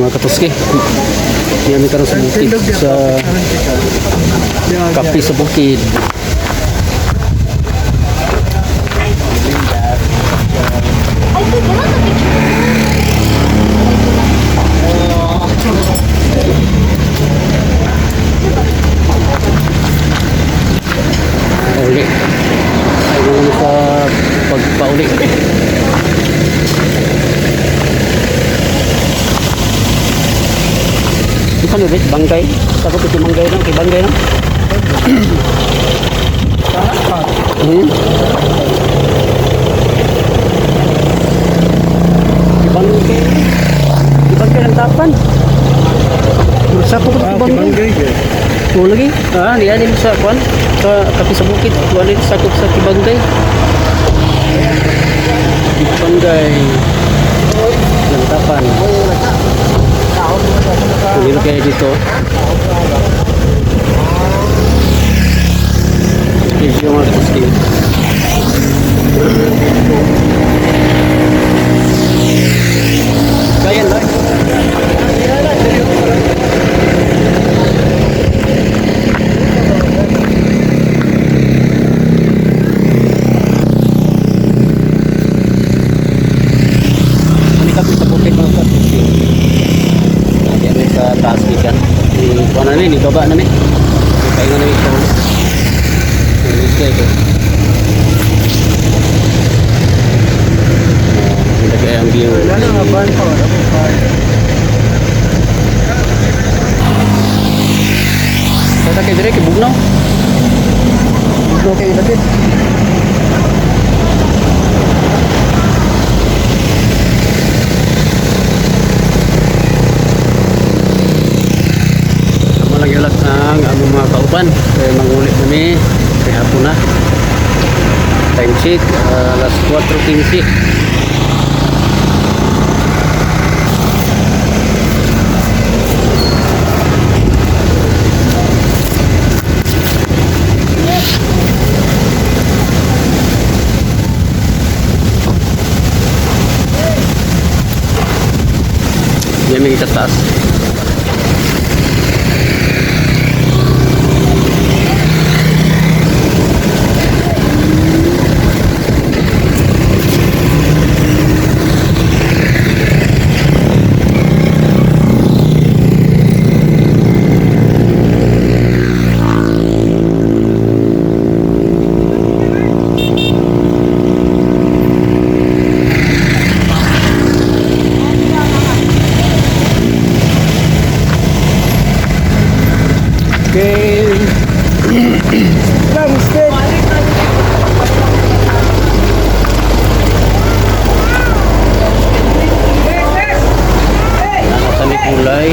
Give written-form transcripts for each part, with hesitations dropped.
Mga katuski. Yan karon sa bukid sa kape sa bukid. Ay, pwede lang na picture. Uli. Ayun sa pagpauli. Ito na rin, bangkay. Takot ito manggay lang, kay bangkay lang. Bangkay. Bangkay ng tapan. Magsapok ito bangkay. Oo lagi. Ah, niya din sa kwan sa kape sa bukid. Wala sakop sa Kibanggay. Kibanggay. Lantapan. Hindi kaya dito. Video mga katuski. Kaya lang. Ano kami sa bukid mga katuski. Lagi kami sa taas gikan. Ni kuan na ni, ni baba na ni. Kaya na ni ito. Ulit kayo ito. Ganda kaya ang view. Wala na nga ban pa. Wala pa. Kata kay dire kay bugnaw. Bugnaw kayo lapit. Amo lang yulat ang among mga kauban. Kaya mangulit kami. Kay hapon na. Time check, alas 4:15. Diyan may sa taas. Okay. Lang, steak. Nasa may kulay.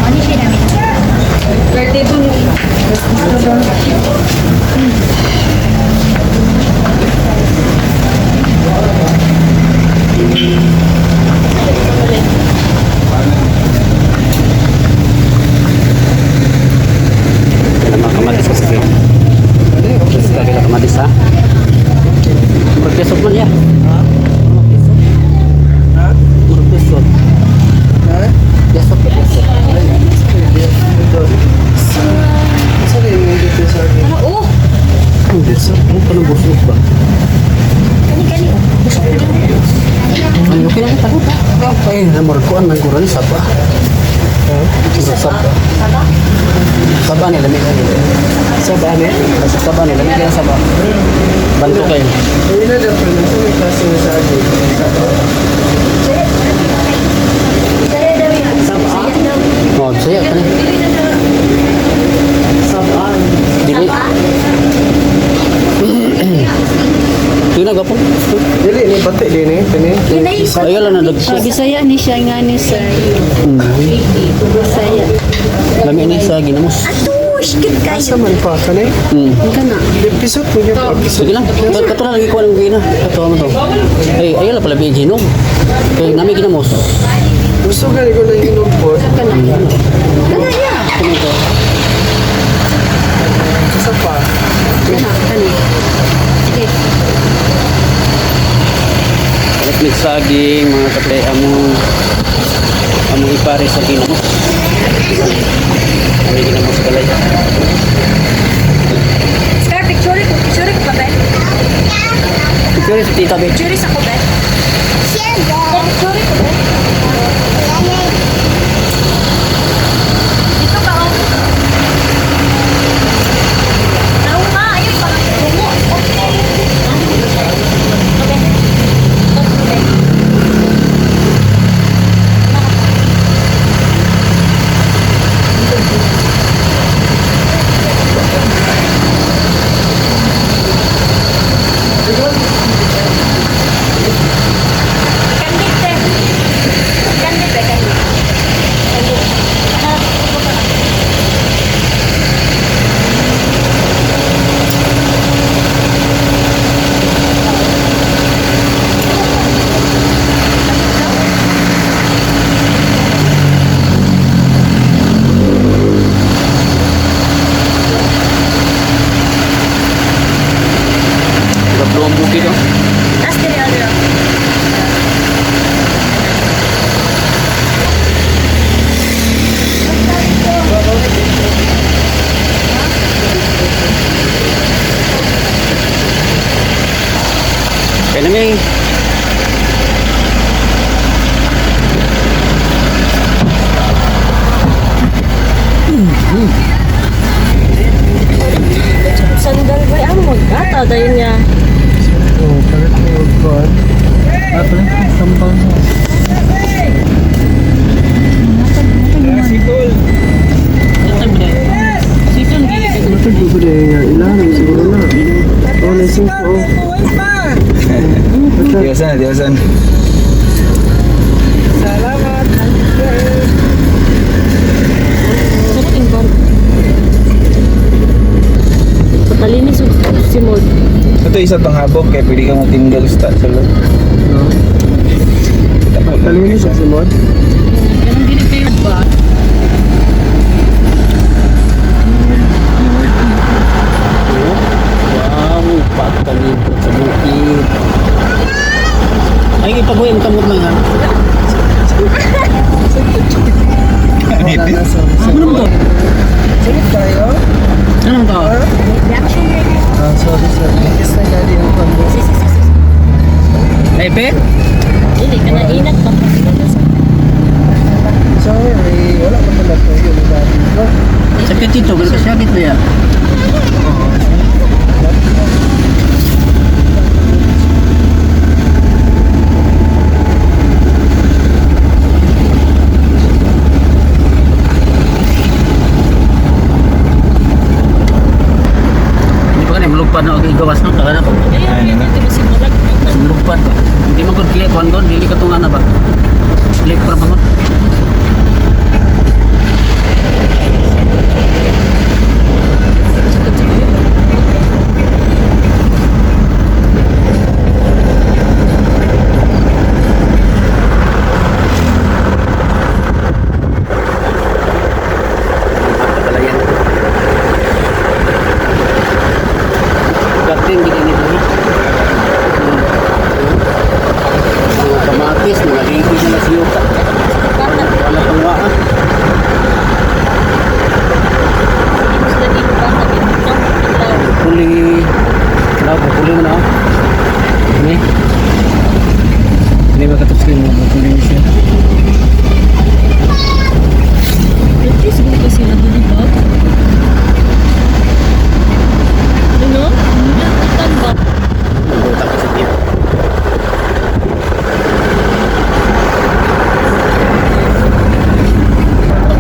Ano siya namin? Yan ang mga kamatis kasi. Kasi kagila kamatis ha. Murag pesok man ya. Murag pesok. Ha? Murag pesok. Ha? Pesok pesok. Saan yung dito sa akin? Ano? Oh! Pesok. Ano pa ng busok ba? Kani, kani. Oh. Busog na. Ay, okay lang tagot. Ay, murag kuan man guro ni saba. Murag saba. Saba? Saba ni lamig ni. Sa ba ni? Basta saba ni lamig kaya saba. Banto kayo. Ay, na dapat na sa may klase na sa akin. Bisaya daw yun. Bisaya daw. Oh, saya ka ni. Sabaan. Dili. Saba? Tingnan gapon. Dili ni batik din eh. Kani. Kinay. Ayaw lang na dagko. Ah, Bisaya ni siya nga ni sir. Bisaya. Lami ni sa ginamos. Ato, shit kayo. Asa man pa kani? Kana. Episode mo yung episode. Sige lang. Kato na lagi ko ng gina. Kato ano to. Ay, ayaw lang pala bihin hinog. Kay nami ginamos. Gusto gani ko na hinog po. Kana. Kana ya. Ano to? Isa pa. Kana, kani. Sige. Palit mig saging mga kape among among ipare sa ginamos. Among ginamos balay. Scar, picture ko. Picture ko pa ba? Picture sa tita be. Picture sa ko ba? Picture ko ba? Dito ka oh. Nauma, ayun pa. Tungo. Okay. Okay. Kandit te. Kandit te, kandit. Kandit. Ah, ito pa lang. Gablo ang bukid oh. Taas diri, oh, diri. Kaya namin. Sandal ba? Ano magkata? Dahil niya. Oh, palit mo ko. Ah, palit mo sambal mo. Matag ko na yung ilan, siguro na. Oh, naising ko. Diyosan, diyosan. Salamat. Sarap yung bar. Patalinis yung si Mod. Ito isa tong habok kaya pwede ka matinggal sa sulod. Kalinis siya si Mod. Ganun dili kayo ba? Wow, pagkalipot sa bukid. Ay, ipabuhay ang kamot lang ha. Wala na sa Ano to? Sunod tayo. Ano to? Reaction rate. Ah, sorry, sorry. Kiss na gali ang pambo. Lepe? Dili ka na inat pa. Sorry, wala pa pala to yun. No? Sakit dito, ganun ka sakit ba yan? Hindi pa ka na, mulugpad na ako igawas no? Taka na ko. Ayun, dito ba si Murag? Mulugpad ba? Hindi mo kung click, kuhan doon, dili ka tunga na ba? Click para bangon. Pagkalayan. Garden gini nito. Mga kamatis, mga ligo na siyuka. Wala pang waa. Gusto dito ba? Puli. Wala, puli mo na oh. Ini. Ini makatapos mo, puli mo siya. Pwede siguro kasi sila doon ba? Ano? Itan ba? Ang ko sa tiyo.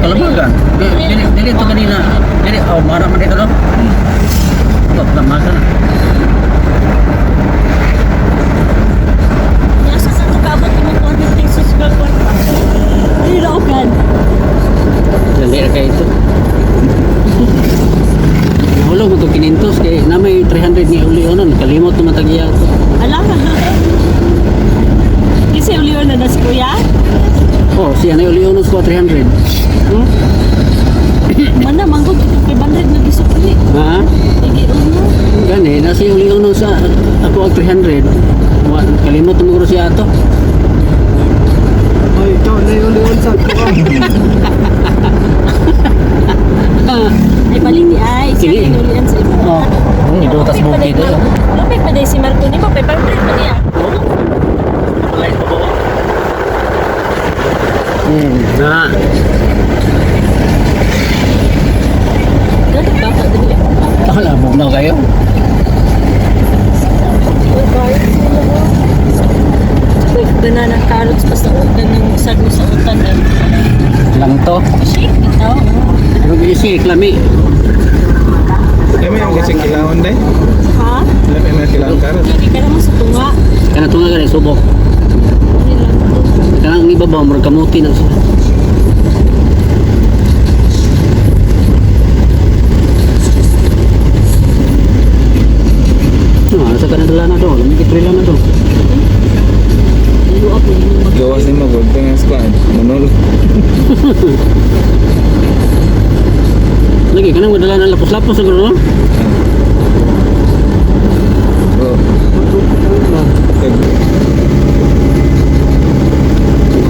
Kalabagan. Dili dili to kanina. Dili oh mara man dito no. Ito, masa na. Nasa sa to kaabot imong 200 pesos ba kwarta? Dili raukan. Dali ra kay ito. Nahulog mo to kinintos kay na may 300 ni uli onon kalimot naman tagiya to. Ala. Kasi ulion na na si kuya. Oh, siya na uli unos ko 300. Mana manggod ito 500 na gisukli. Ha? Igi uno. Gani, nasa uli unos sa ako ang 300. Wa kalimot mo guro siya ato. Ay, ikaw na yung uliwan sa ako. Ay balik ni ay siya Sige. tinulian sa imo. Oh, idutas Lupit pa bukid day- eh. Lupit pa day si Marco nimo 500 pa niya. Na. Ganun ba ka dili? Wala, bugnaw kayo. Uy, banana carrots pa sa utan ng sago sa utan eh. Lang to. Shake bitaw. Pero isi, klami. Lami ang kasi kilawon day. Ha? Lami ang kilawon karot. Lagi ka naman sa tunga. Kana tunga gani subok. Ano lang to? Kanang ibabaw murag kamuti na siya. Ah, sa kanang dala na to, lumikit rin lang na to. Luap mo yung mag- Gawas ni mo gud nga squad. Manol. Lagi kanang madala na lapos-lapos siguro no? Oh.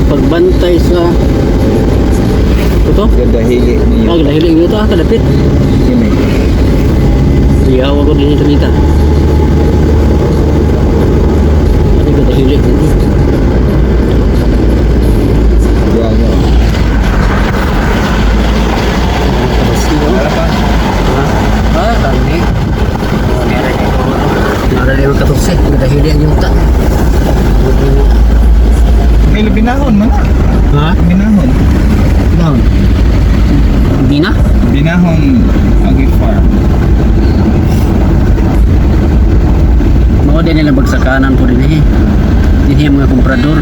Pagbantay sa ito? Gadahili niyo. Oh, dahil ito ah, kadapit. Kini. Iyaw ako din ito nita. Ano ka dahil Ya ya. Wala pa. Ah, kami. Nara yung katose, dahil ang yuta. May binahon man na. Ha? Binahon. Down. Hindi na? Binahon Agri Farm. Mao din nila bagsakanan po din eh. Dinhi ang mga komprador.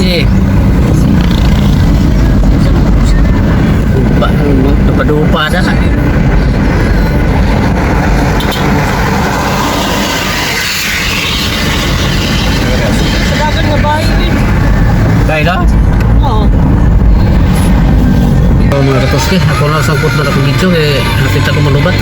Eh. Ba, dupa-dupa na. Sa dagan nga bahay eh. Dahil ah. Oo. Oh, mga katoske, ako na sangkot na akong video eh, nakita ko malubat.